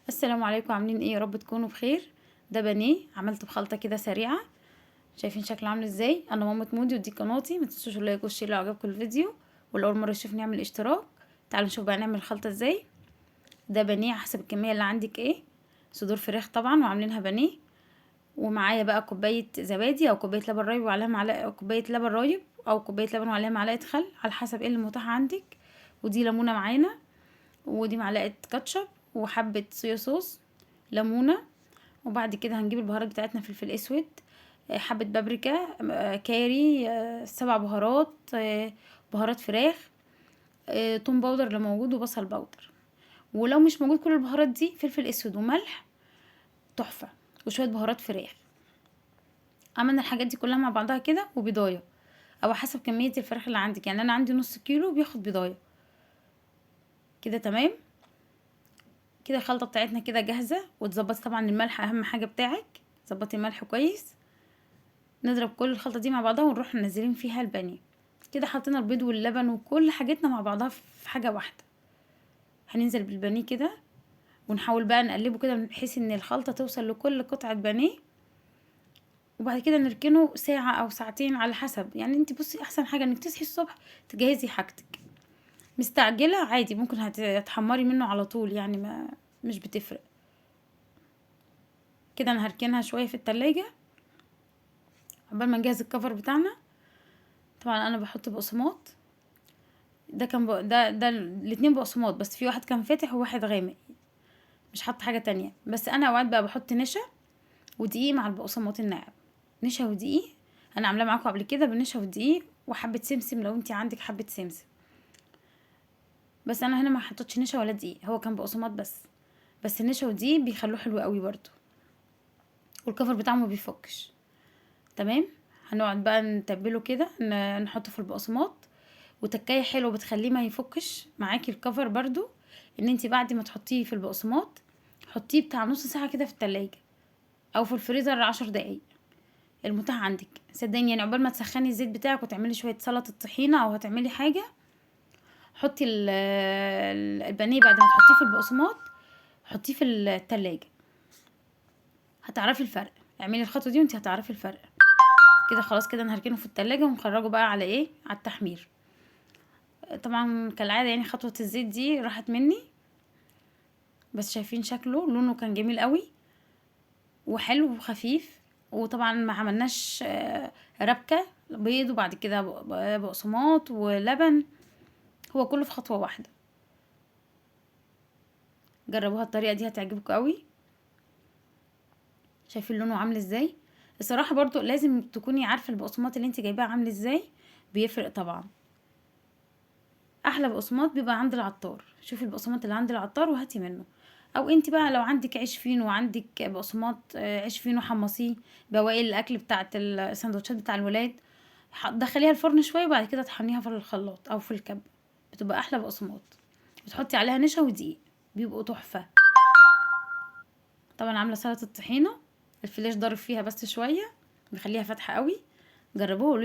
السلام عليكم، عاملين ايه؟ يا رب تكونوا بخير. ده بانيه عملته بخلطه كده سريعة، شايفين شكله عامل ازاي؟ انا مامة مودي ودي قناتي. ما تنسوش ال like وال share لو عجبكم الفيديو، ولو اول مرة تشوفني اعمل اشتراك. تعالوا نشوف بقى نعمل الخلطة ازاي. ده بانيه حسب الكمية اللي عندك، ايه صدور فراخ طبعا وعاملينها بانيه. ومعايا بقى كوباية زبادي او كوباية لبن رايب وعليها معلقه، كوباية لبن رايب او كوباية لبن وعليها معلقه خل على حسب ايه اللي متاح عندك. ودي ليمونه معانا، ودي معلقه كاتشب وحبه صويا صوص، ليمونه. وبعد كده هنجيب البهارات بتاعتنا، فلفل اسود، حبه بابريكا، كاري، 7 بهارات، بهارات فراخ، توم powder لو موجود، وبصل powder. ولو مش موجود كل البهارات دي، فلفل اسود وملح تحفة، وشوية بهارات فراخ. عملنا الحاجات دي كلها مع بعضها كده، وبيضايه او حسب كمية الفراخ اللي عندك. انا عندي نص كيلو بياخد بيضايه كده. تمام كده الخلطة بتاعتنا كده جاهزة. وتظبطي طبعا الملح، اهم حاجة بتاعك ظبطي الملح كويس. نضرب كل الخلطة دي مع بعضها ونروح منزلين فيها البانيه. كده حطينا البيض واللبن وكل حاجتنا مع بعضها في حاجة واحدة. هننزل بالبانيه كده ونحاول بقى نقلبه كده بحيث ان الخلطة توصل لكل قطعه بانيه. وبعد كده نركنه ساعة او ساعتين على حسب. انت بصي احسن حاجة انك تصحي الصبح تجهزي حاجتك. مستعجلة عادي ممكن هتحمري منه على طول، ما مش بتفرق. كده انا هركنها شوية في التلاجة عقبال ما نجهز الكفر بتاعنا. طبعا انا بحط بقسماط، ده كان ده الاتنين بقسماط، بس في واحد كان فاتح وواحد غامق، مش حاطه حاجة تانية. بس انا اوقات بقى بحط نشا ودقيق مع البقسماط الناعم. نشا ودقيق انا عاملاه معاكم قبل كده بالنشا والدقيق، وحبه سمسم لو انتي عندك حبه سمسم. بس انا هنا ما حطيتش نشا ولا دقيق، هو كان بقسماط بس. بس النشا والدقيق بيخلوه حلو قوي برضو، والكفر بتاعه ما بيفكش. تمام. هنقعد بقى نتبله كده، نحطه في البقسماط. وتكايه حلوة بتخليه ما يفكش معاكي الكفر برضو، ان انتي بعد ما تحطيه في البقسماط حطيه بتاع نص ساعة كده في التلاجة او في الفريزر 10 دقايق المتاح عندك. صدقيني عقبال ما تسخني الزيت بتاعك وتعملي شوية سلطة طحينه او هتعملي حاجة، حطي البانيه بعد ما تحطيه في البقسماط حطيه في التلاجة، هتعرفي الفرق. اعملي الخطوة دي وانتي هتعرفي الفرق. كده خلاص كده انا هركنه في التلاجة ونخرجه بقى على ايه، على التحمير. طبعا كالعادة خطوة الزيت دي راحت مني، بس شايفين شكله، لونه كان جميل قوي وحلو وخفيف. وطبعا ما عملناش ربكه، بيض وبعد كده بقسماط ولبن، هو كله في خطوة واحدة. جربوها الطريقة دي هتعجبكم قوي. شايفين لونه عامل ازاي؟ الصراحة برضو لازم تكوني عارفه البقسماط اللي انت جايباه عامل ازاي، بيفرق طبعا. احلى بقسماط بيبقى عند العطار، شوفي البقسماط اللي عند العطار وهاتي منه. او انت بقى لو عندك عيش فينو وعندك بقسماط، عيش فينو حمصية بواقي الاكل بتاعت السندوتشات بتاع الولاد، دخليها الفرن شوية وبعد كده طحنيها في الخلاط او في الكب، بتبقى احلى بقسماط. بتحطي عليها نشا ودقيق بيبقوا تحفة. طبعا عامله سلطة الطحينه، الفلاش ضارب فيها بس شوية، بخليها فاتحة قوي. جربوه وقولوا لي.